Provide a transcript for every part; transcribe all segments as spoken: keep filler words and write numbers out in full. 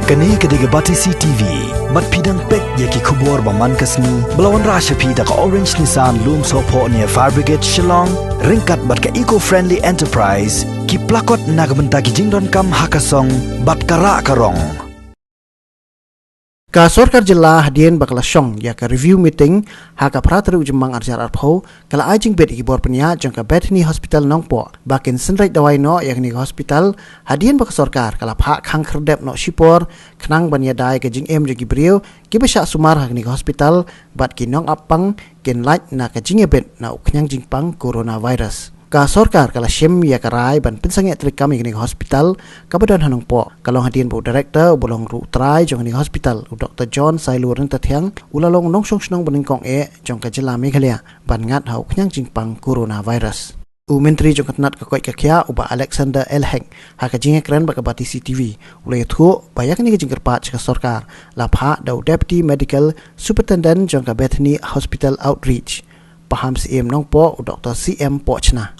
Kane ka dei ka Batesi T V, bad phi dang peit ïa ki khubor ba man ka sngi, ba la wanrah sha phi da ka Orange Nissan Lumsohphoh near Fire Brigade Shillong, ryngkat bad ka Eco Friendly Enterprise, ki plakot na ka bynta ki jingdonkam ha ka song, bad ka rah ka rong. Ka sorkar jylla hadien ba ka la shong ïa ka review meeting ha ka phra tarik u Jymmang ar hajar arphew, ka la ai jingbit ïa ki bor pynïaid jong ka Bethany Hospital Nongpoh ba kin synreit dawai noh ïa kane ka hospital, hadien ba ka sorkar ka la phah khang khyrdep noh shipor khnang ban ïada ïa ka jingim jong ki briew kiba shah sumar ha kane ka hospital, bad ki nongap pang kin lait na ka jingïabit na u khñiang jingpang coronavirus. Ka sorkar ka la shim ïa ka rai ban pynsangeh treikam ïa kane ka hospital kaba don ha Nongpoh, ka long hadien ba u director uba long ruh u trai jong kane ka hospital, u Doktor John Sailur Nangtathiang, u la long nongshong shnong ba nyngkong eh jong ka jylla Meghalaya ban ngat ha u khñiang jingpang coronavirus. U Myntri jong ka tnat ka koit ka khiah, u Bah Alexander L Hek, ha ka jingïakren bad ka Batesi T V, u la ïathuh ba ïa kane ka jingkyrpad sha ka sorkar la phah da u Deputy Medical Superintendent jong ka Bethany Hospital Outreach, Pahamsyiem Nongpoh, u Doktor C M Pohchna.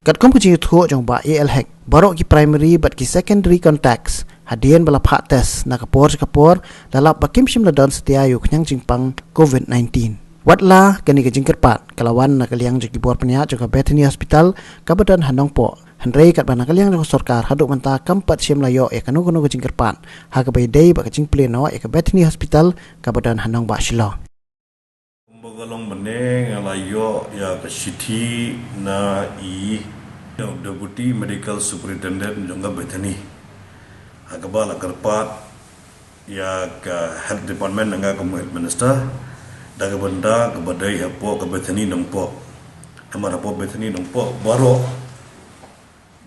Katkum ka jingïathuh jong u Bah A L Hek, baroh ki primary bad ki secondary contacts hadien ba la phah test na ka por sha ka por, la lap ba kim shym la don satia ïa u khñiang jingpang covid nineteen. Watla kane ka jingkyrpad ka la wan na ka liang jong ki bor pynïaid jong ka Bethany Hospital kaba don ha Nongpoh, hynrei katba na ka liang jong ka sorkar haduh mynta kam pat shym la ïoh ïa kano kano ka jingkyrpad ha kaba ïadei bad ka jingplie noh ïa ka Bethany Hospital kaba don ha nongbah Shillong. Kumba ka long mynne, nga la ïoh ïa ka shithi na i Deputy Medical Superintendent jong ka Bethany, ha kaba la kyrpad ïa ka Health Department, na nga kum u Health Minister, da ka bynta kaba dei hapoh ka Bethany Nongpoh. Namar hapoh Bethany Nongpoh baroh,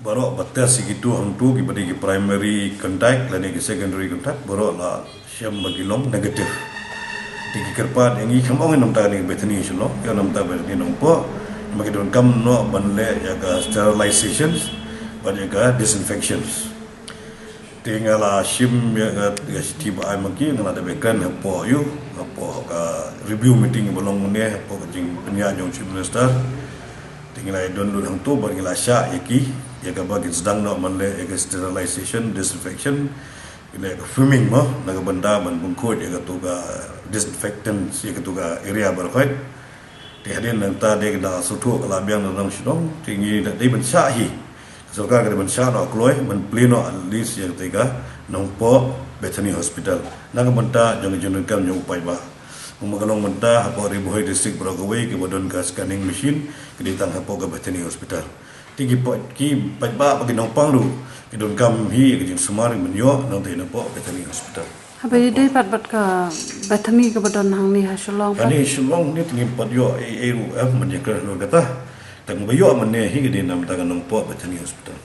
baroh ba test ïa kitu hangtu, kiba dei ki primary contact lane ki secondary contact, baroh la shem ba ki long negative. Te ki kyrpad ïa ngi, kam ong ïa na bynta kane ka Bethany Shillong, ïa na bynta Bethany Nongpoh, ba ki donkam noh ban leh ïa ka sterilizations bad ïa ka disinfections. Te nga la shim ïa ka, ïa ka shithi ba ai ma ki, nga la dep ïakren hapoh ïa u, hapoh ka review meeting ba long mynne, hapoh ka jingpynïaid jong u Chief Minister. Te ngi la ïadon lut hangtu bad ngi la shah ïa ki, ïa kaba kin sdang noh ban leh ïa ka sterilization, disinfection, kin leh ïa ka foaming mo, na ka bynta ban pynkhuid ïa katu ka disinfectants ïa katu ka area baroh khoit. Te hadien nangta de ka dang sngewthuh ka la biang na nong shnong, te ngi da dei ban shah hi. Sorkar ka dei ban shah noh kloi, ban plie noh at least ïa kata ka Nongpoh Bethany Hospital. Na ka bynta jong ka jingdonkam jong u paidbah. Kumba ka long mynta hapoh Ri Bhoi District baroh kawei kiba don ka scanning machine, ka dei tang hapoh ka Bethany Hospital. Te ki pa-, ki paidbah bad ki nongpang ruh ki donkam hi ïa ka jingsumar ban ïoh nangta hapoh Bethany Hospital. Haba ïadei pat bad ka Bethany kaba don hangne ha Shillong pat? Hangne Shillong ne te ngim pat ïoh ei ei ruh, eh, ban ïakren halor kata. Tang ba ïoh mynne hi ka dei na bynta ka Nongpoh Bethany Hospital.